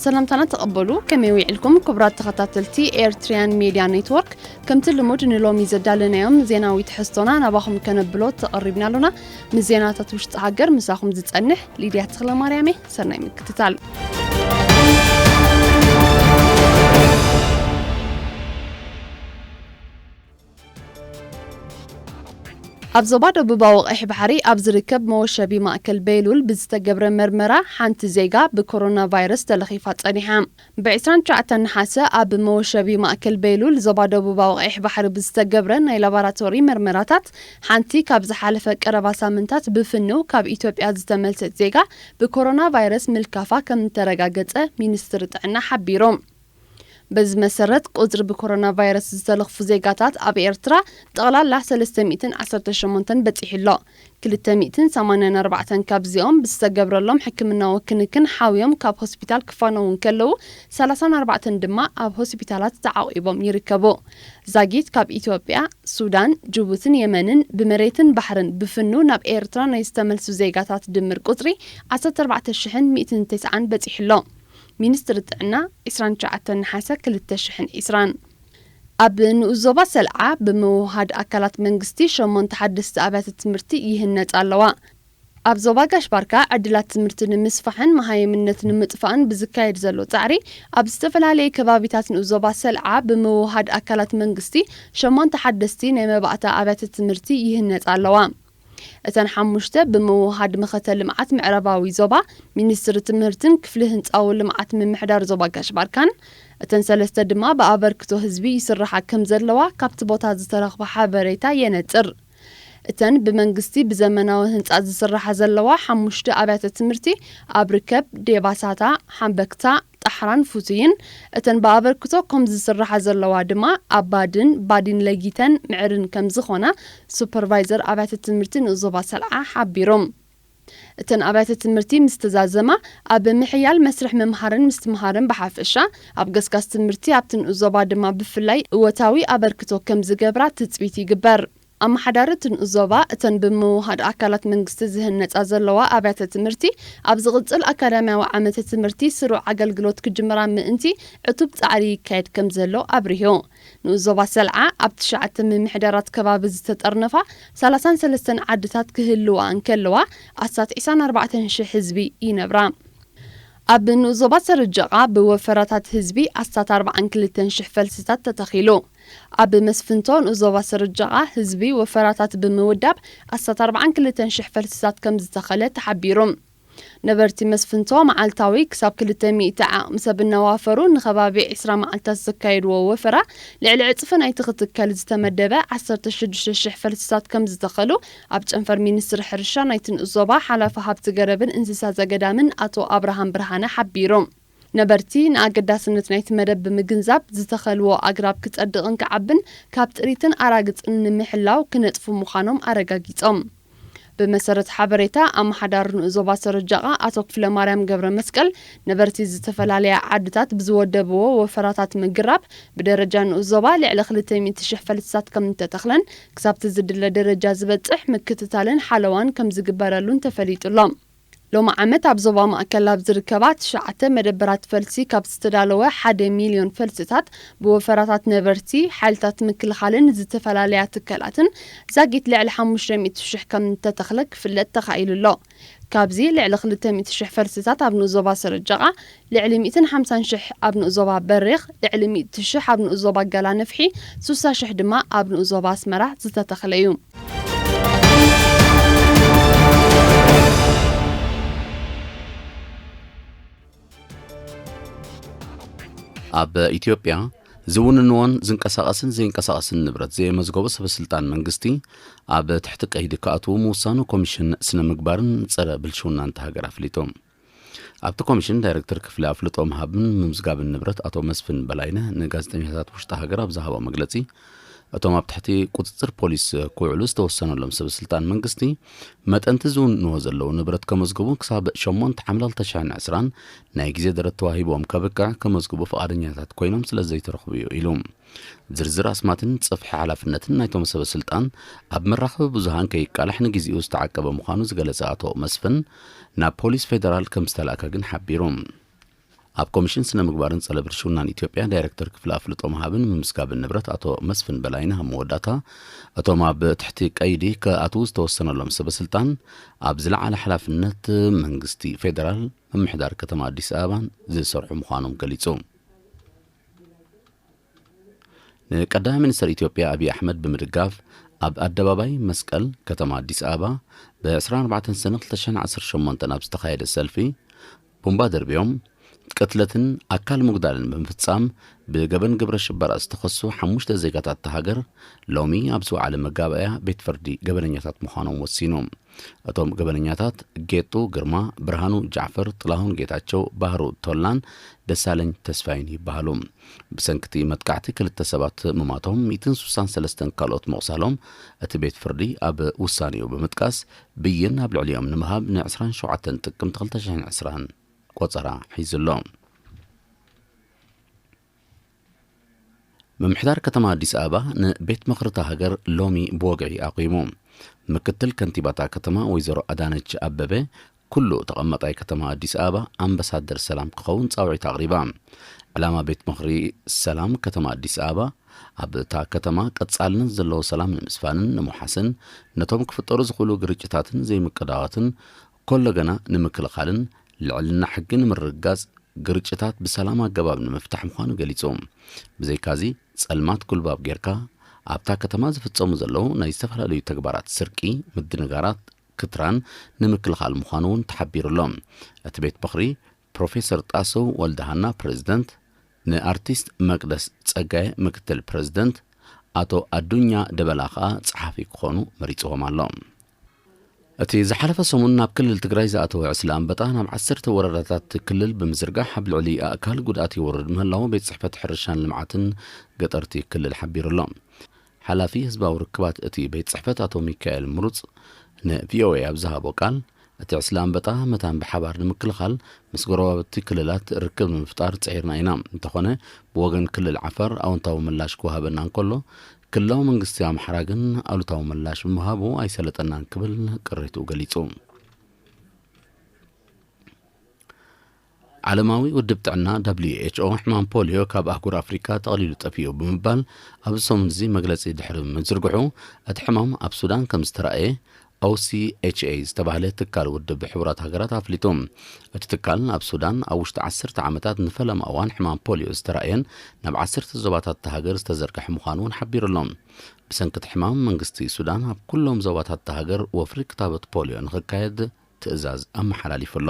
ሰላምታና ተቐበሉ። ከመይ ውዒልኩም ክቡራት ተኸታተልቲ ኤርትሪያን ሜድያ ኔትወርክ? ከምቲ ልሙድ ንሎሚ ዘዳለናዮም ዜናዊ ትሕዝቶና ናባኹም ከነብሎ ተቐሪብና ኣሎና። ምስ ዜናታት ውሽጢ ሃገር ምሳኹም ዝጸንሕ ሊድያ ተኽለ ማርያም እየ። ሰናይ ምክትታል። ኣብ ዞባ ደቡባዊ ቀይሕ ባሕሪ ኣብ ዝርከብ መወሸቢ ማእከል ቤሉል ብዝተገብረ መርመራ ሓንቲ ዜጋ ብኮሮና ቫይረስ ተለኺፋ ጸኒሓ። ብ ዕስራን ትሽዓተን ነሓሰ ኣብ መወሸቢ ማእከል ቤሉል ዞባ ደቡባዊ ቀይሕ ባሕሪ ብዝተገብረ ናይ ላቦራቶሪ መርመራታት ሓንቲ ካብ ዝሓለፈ ቀረባ ሳምንታት ብፍንው ካብ ኢትዮጵያ ዝተመልሰት ዜጋ ብኮሮና ቫይረስ ምልካፋ ከም እተረጋገጸ ሚኒስትሪ ጥዕና ሓቢሩ። በዚ መሰረት ቁጽሪ ብኮሮና ቫይረስ ዝተለኽፉ ዜጋታት ኣብ ኤርትራ ጠቕላላ ሰለስተ ሚእትን ዓሰርተ ሸሞንተን በጺሑ ኣሎ። ክልተ ሚእትን ሰማንያን ኣርባዕተን ካብዚኦም ብዝተገብረሎም ሕክምናዊ ክንክን ሓውዮም ካብ ሆስፒታል ክፋነዉ እንከለዉ፣ ሰላሳን ኣርባዕተን ድማ ኣብ ሆስፒታላት ተዓቑቦም ይርከቡ። ዛጊት ካብ ኢትዮጵያ፣ ሱዳን፣ ጅቡትን የመንን ብመሬትን ባሕርን ብፍኑ ናብ ኤርትራ ናይ ዝተመልሱ ዜጋታት ድምር ቁጽሪ ዓሰርተ ኣርባዕተ ሽሕን ሚእትን ተስዓን በጺሑ ኣሎ። ሚኒስትሪ ጥዕና ዕስራን ትሽዓተን ነሓሰ ክልተ ሽሕን ዕስራን። ኣብ ንኡስ ዞባ ሰልዓ ብምውሃድ ኣካላት መንግስቲ ሸሞንተ ሓደስቲ ኣብያተ ትምህርቲ ይህነጻ ኣለዋ። ኣብ ዞባ ጋሽ ባርካ ዕድላት ትምህርቲ ንምስፋሕን መሃይምነት ንምጥፋእን ብዝካየድ ዘሎ ጻዕሪ፣ ኣብ ዝተፈላለየ ከባቢታት ንኡስ ዞባ ሰልዓ ብምውሃድ ኣካላት መንግስቲ ሸሞንተ ሓደስቲ ናይ መባእታ ኣብያተ ትምህርቲ ይህነጻ ኣለዋ። እተን ሓሙሽተ ብምውሃድ መኸተ ልምዓት ምዕራባዊ ዞባ፣ ሚኒስትሪ ትምህርትን ክፍሊ ህንጻዊ ልምዓት ምምሕዳር ዞባ ጋሽ ባርካን፣ እተን ሰለስተ ድማ ብኣበርክቶ ህዝቢ ይስራሓ ከም ዘለዋ ካብቲ ቦታ ዝተረኽበ ሓበሬታ የነጽር። እተን ብመንግስቲ ብዘመናዊ ህንጻ ዝስራሓ ዘለዋ ሓሙሽተ ኣብያተ ትምህርቲ ኣብ ርከብ፣ ዴባሳታ፣ ሓምበክታ፣ ጣሕራን ፉቱይን፣ እተን ብኣበርክቶ ከም ዝስራሓ ዘለዋ ድማ ኣብ ባድን፣ ባዲን ለጊተን ምዕርን ከም ዝኾና ሱፐርቫይዘር ኣብያተ ትምህርቲ ንኡስ ዞባ ሰልዓ ሓቢሮም። እተን ኣብያተ ትምህርቲ ምስ ተዛዘማ፣ ኣብ ምሕያል መስርሕ ምምሃርን ምስትምሃርን ብሓፈሻ፣ ኣብ ገስጋስ ትምህርቲ ኣብቲ ንኡስ ዞባ ድማ ብፍላይ እወታዊ ኣበርክቶ ከም ዝገብራ ትጽቢት ይግበር። ኣመሓዳሪ እቲ ንኡስ ዞባ፣ እተን ብምውሃድ ኣካላት መንግስቲ ዝህነጻ ዘለዋ ኣብያተ ትምህርቲ፣ ኣብ ዝቕጽል ኣካዳሚያዊ ዓመተ ትምህርቲ ስሩዕ ኣገልግሎት ክጅምራ ምእንቲ ዕቱብ ጻዕሪ ይካየድ ከም ዘሎ ኣብሪሁ። ንኡስ ዞባ ሰልዓ፣ ኣብ ትሽዓተ ምምሕዳራት ከባቢ ዝተጠርነፋ ሰላሳን ሰለስተን ዓድታት ክህልዋ እንከለዋ፣ ኣስታት ዕስራን ኣርባዕተን ሽሕ ህዝቢ ይነብራ። ኣብ ንኡስ ዞባ ሰረጀቓ ብወፈራታት ህዝቢ ኣስታት ኣርባዓን ክልተን ሽሕ ፈልስታት ተተኺሉ። ኣብ መስፍንቶ ንኡስ ዞባ ሰረጀቓ ህዝቢ ወፈራታት ብምውዳብ ኣስታት ኣርባዓን ክልተን ሽሕ ፈልስታት ከም ዝተኸለ ተሓቢሩ። ነበርቲ መስፍንቶ መዓልታዊ ክሳብ ክልተ ሚእቲ ዓቕሚ ሰብ እናዋፈሩ ንኸባቢ ዕስራ መዓልታት ዘካየድዎ ወፈራ፣ ልዕሊ ዕጽፊ ናይቲ ክትከል ዝተመደበ ዓሰርተ ሽዱሽተ ሽሕ ፈልስታት ከም ዝተኸሉ ኣብ ጨንፈር ሚኒስትሪ ሕርሻ ናይቲ ንኡስ ዞባ ሓላፊ ሃብቲ ገረብን እንስሳ ዘገዳምን ኣቶ ኣብርሃም ብርሃነ ሓቢሩ። ነበርቲ ንኣገዳስነት ናይቲ መደብ ብምግንዛብ፣ ዝተኸልዎ ኣግራብ ክጸድቕን ክዓብን ካብ ጥሪትን ኣራግጽን ንምሕላው ክነጥፉ ምዃኖም ኣረጋጊጾም። ብመሰረት ሓበሬታ ኣመሓዳሪ ንኡስ ዞባ ሰረጃቓ ኣቶ ክፍለ ማርያም ገብረ መስቀል፣ ነበርቲ ዝተፈላለያ ዓድታት ብዝወደብዎ ወፈራታት ምግራብ፣ ብደረጃ ንኡስ ዞባ ልዕሊ ክልተ ሚእቲ ሽሕ ፈልስታት ከም እተተኽለን፣ ክሳብቲ ዝድለ ደረጃ ዝበጽሕ ምክትታልን ሓለዋን ከም ዝግበረሉን ተፈሊጡ ኣሎ። ሎሚ ዓመት ኣብ ዞባ ማእከል ኣብ ዝርከባ ትሽዓተ መደበራት ፈልሲ ካብ ዝተዳለወ ሓደ ሚልዮን ፈልስታት፣ ብወፈራታት ነበርቲ፣ ሓይልታት ምክልኻልን ዝተፈላለያ ትካላትን ዛጊት ልዕሊ ሓሙሽተ ሚእቲ ሽሕ ከም እተተኽለ ክፍለጥ ተኻኢሉ ኣሎ። ካብዚ ልዕሊ ክልተ ሚእቲ ሽሕ ፈልስታት ኣብ ንኡስ ዞባ ሰረጃቓ፣ ልዕሊ ሚእትን ሓምሳን ሽሕ ኣብ ንኡስ ዞባ በሪኽ፣ ልዕሊ ሚእቲ ሽሕ ኣብ ንኡስ ዞባ ጋላ ነፍሒ፣ ስሳ ሽሕ ድማ ኣብ ንኡስ ዞባ ኣስመራ ዝተተኽለ እዩ። ኣብ ኢትዮጵያ ዝውንንዎን ዝንቀሳቐስን ዘይንቀሳቐስን ንብረት ዘየመዝገቡ ሰበ ስልጣን መንግስቲ ኣብ ትሕቲ ቀይዲ ክኣትዉ ምውሳኑ ኮሚሽን ስነ ምግባርን ጸረ ብልሽውናን እታ ሃገር ኣፍሊጡ። ኣብቲ ኮሚሽን ዳይሬክተር ክፍሊ ኣፍልጦ ምሃብን ምምዝጋብን ንብረት ኣቶ መስፍን በላይነህ ንጋዜጠኛታት ውሽጢ ሃገር ኣብ ዝሃቦ መግለጺ፣ እቶም ኣብ ትሕቲ ቁጽጽር ፖሊስ ክውዕሉ ዝተወሰነሎም ሰበ ስልጣን መንግስቲ፣ መጠንቲ ዝውንንዎ ዘለዉ ንብረት ከመዝግቡ ክሳብ ሸሞንተ ሓምለ ክልተ ሽሕን ዕስራን ናይ ግዜ ደረት ተዋሂብዎም ከብቅዕ ከመዝግቡ ፍቓደኛታት ኮይኖም ስለ ዘይተረኽቡ እዩ ኢሉ። ዝርዝር ኣስማትን ጽፍሒ ሓላፍነትን ናይቶም ሰበ ስልጣን ኣብ መራኸቢ ብዙሃን ከይቃላሕ ንግዜኡ ዝተዓቀበ ምዃኑ ዝገለጸ ኣቶ መስፍን፣ ናብ ፖሊስ ፌደራል ከም ዝተላእከ ግን ሓቢሩ። ኣብ ኮሚሽን ስነ ምግባርን ጸረ ብልሽውናን ኢትዮጵያ ዳይሬክተር ክፍሊ ኣፍልጦ ምሃብን ምምዝጋብን ንብረት ኣቶ መስፍን በላይነህ ኣብ መወዳእታ፣ እቶም ኣብ ትሕቲ ቀይዲ ክኣትዉ ዝተወሰነሎም ሰበ ስልጣን ኣብ ዝለዓለ ሓላፍነት መንግስቲ ፌደራል ምምሕዳር ከተማ ኣዲስ ኣበባን ዝሰርሑ ምዃኖም ገሊጹ። ንቀዳማይ ሚኒስትር ኢትዮጵያ ኣብይ ኣሕመድ ብምድጋፍ ኣብ ኣደባባይ መስቀል ከተማ ኣዲስ ኣበባ ብ ዕስራን ኣርባዕተን ሰነ ክልተ ሽሕን ዓሰርተ ሸሞንተን ኣብ ዝተኻየደ ሰልፊ ቡምባ ደርቢዮም ቅትለትን ኣካል ምጉዳልን ብምፍጻም ብገበን ግብረ ሽበራ ዝተኸሱ ሓሙሽተ ዜጋታት እታ ሃገር ሎሚ ኣብ ዝወዓለ መጋባእያ ቤት ፍርዲ ገበነኛታት ምዃኖም ወሲኑ። እቶም ገበነኛታት ጌጡ ግርማ፣ ብርሃኑ ጃዕፈር፣ ጥላሁን ጌታቸው፣ ባህሩ ቶላን ደሳለኝ ተስፋይን ይበሃሉ። ብሰንኪ እቲ መጥቃዕቲ ክልተ ሰባት ምማቶም፣ ሚእትን ስሳን ሰለስተን ካልኦት ምቑሳሎም እቲ ቤት ፍርዲ ኣብ ውሳኔኡ ብምጥቃስ፣ ብይን ኣብ ልዕሊኦም ንምሃብ ን ዕስራን ሸውዓተን ጥቅምቲ ክልተ ሽሕን ዕስራን ቆጸራ ሒዙ ኣሎ። ምምሕዳር ከተማ ኣዲስ ኣበባ ንቤት ምኽሪ እታ ሃገር ሎሚ ብወግዒ ኣቑሙ። ምክትል ከንቲባ እታ ከተማ ወይዘሮ ኣዳነች ኣበበ፣ ኩሉ ተቐማጣይ ከተማ ኣዲስ ኣበባ ኣምባሳደር ሰላም ክኸውን ጻውዒት ኣቕሪባ። ዕላማ ቤት ምኽሪ ሰላም ከተማ ኣዲስ ኣበባ፣ ኣብ እታ ከተማ ቀጻልነት ዘለዎ ሰላም ንምስፋንን ንምውሓስን፣ ነቶም ክፍጠሩ ዝኽእሉ ግርጭታትን ዘይምቅዳዋትን ኮለገና ንምክልኻልን ልዕልና ሕጊ ንምርግጋጽ፣ ግርጭታት ብሰላም ኣገባብ ንምፍታሕ ምዃኑ ገሊጹ። ብዘይካዚ፣ ጸልማት ጉልባብ ጌርካ ኣብታ ከተማ ዝፍጸሙ ዘለዉ ናይ ዝተፈላለዩ ተግባራት ስርቂ፣ ምድንጋራት፣ ክትራን ንምክልኻል ምዃኑ እውን ተሓቢሩ ኣሎ። እቲ ቤት ምኽሪ ፕሮፌሰር ጣሰው ወልደሃና ፕሬዝደንት፣ ንኣርቲስት መቅደስ ጸጋየ ምክትል ፕሬዝደንት፣ ኣቶ ኣዱኛ ደበላ ከኣ ጸሓፊ ክኾኑ መሪጽዎም ኣሎ። እቲ ዝሓለፈ ሰሙን ናብ ክልል ትግራይ ዝኣተወ ዕስለ ኣንበጣ ናብ ዓሰርተ ወረዳታት ክልል ብምዝርጋሕ ኣብ ልዕሊ ኣእካል ጉድኣት የውርድ ምህላዉ ቤት ጽሕፈት ሕርሻን ልምዓትን ገጠርቲ ክልል ሓቢሩ ኣሎ። ሓላፊ ህዝባዊ ርክባት እቲ ቤት ጽሕፈት ኣቶ ሚካኤል ምሩጽ ን ቪኦኤ ኣብ ዝሃቦ ቃል፣ እቲ ዕስለ ኣንበጣ መታን ብሓባር ንምክልኻል ምስ ጎረባብቲ ክልላት ርክብ ንምፍጣር ጽዒርና ኢና። እንተኾነ፣ ብወገን ክልል ዓፋር ኣወንታዊ ምላሽ ክወሃበና እንከሎ፣ ክልላዊ መንግስቲ ኣምሓራ ግን ኣሉታዊ ምላሽ ብምሃቡ ኣይሰለጠናን ክብል ቅሬትኡ ገሊጹ። ዓለማዊ ውድብ ጥዕና ደብልዩ ኤች ኦ ሕማም ፖሊዮ ካብ ኣህጉር ኣፍሪካ ጠቕሊሉ ጠፊኡ ብምባል ኣብዚ ሰሙን እዚ መግለጺ ድሕሪ ምዝርግሑ፣ እቲ ሕማም ኣብ ሱዳን ከም ዝተራእየ ኦ ሲ ኤች ኤ ዝተባህለ ትካል ውድብ ሕቡራት ሃገራት ኣፍሊጡ። እቲ ትካል ኣብ ሱዳን ኣብ ውሽጢ ዓሰርተ ዓመታት ንፈለማ እዋን ሕማም ፖሊዮ ዝተራእየን ናብ ዓሰርተ ዞባታት እታ ሃገር ዝተዘርግሐ ምዃኑ እውን ሓቢሩ ኣሎ። ብሰንኪ እቲ ሕማም መንግስቲ ሱዳን ኣብ ኩሎም ዞባታት እታ ሃገር ወፍሪ ክታበት ፖሊዮ ንኽካየድ ትእዛዝ ኣመሓላሊፉ ኣሎ።